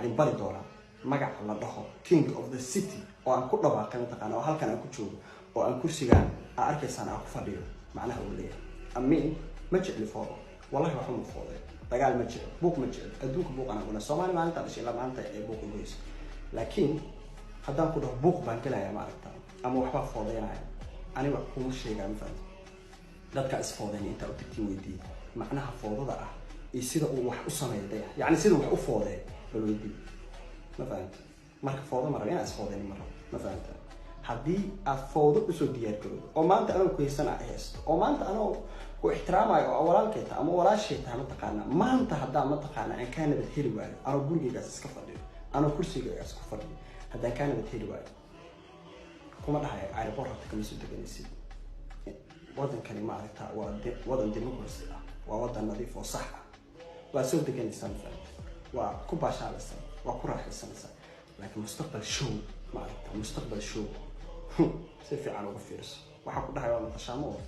Idin bari doonaa magaca la dhaho King of the City oo aan ku dhawaaqay, mataqaana, oo halkan aan ku joogo oo aan kursigaan aa arkaysaan aan ku fadhiyo, macnaha uu leeyahay. Amiin, ma jecli foodo, wallahi waxba ma fooday, dagaal ma jecel, buuq ma jecel, adduunka buuq anaa una Soomaali maalinta dhashay ilaa maalinta ay buuq igu hayso. Laakiin haddaan ku dhaho buuq baan gelaya, maaragta, ama waxbaa foodeynaya, aniga kuma sheegaa, ma fahamta? Dadka isfoodeynaya intaa u tagtiin weydiiye macnaha foodada ah iyo sida uu wax u sameeyo dayax, yacni sida wax u foodeeyo bal weydii, ma fahamta? Marka foodo ma rabo, inaa isfoodeyn ma rabo, ma fahamta? Haddii aad foodo usoo diyaar garowdo oo maanta anoo ku haysan aa haysto oo maanta anoo ku ixtiraamayo oo walaalkay tahay ama walaashay tahay, mataqaana, maanta haddaa, mataqaana, aan kaa nabad heli waayo anoo gurigaygaas iska fadhiyo, anoo kursigaygaas ku fadhiyo, haddaan kaa nabad heli waayo, kuma dhahayo airport horta kama soo deganaysid. Wadankani, ma aragta, waa wadan democracy ah, waa wadan nadiif oo sax ah. Waa soo deganaysaa, ma fahamta? Waa ku baashaalaysaa, waa ku raaxaysanaysaa, laakiin mustaqbal show, ma aragta, mustaqbal show si fiican uga fiirso. Waxaa ku dhahay waa maqashaamo oo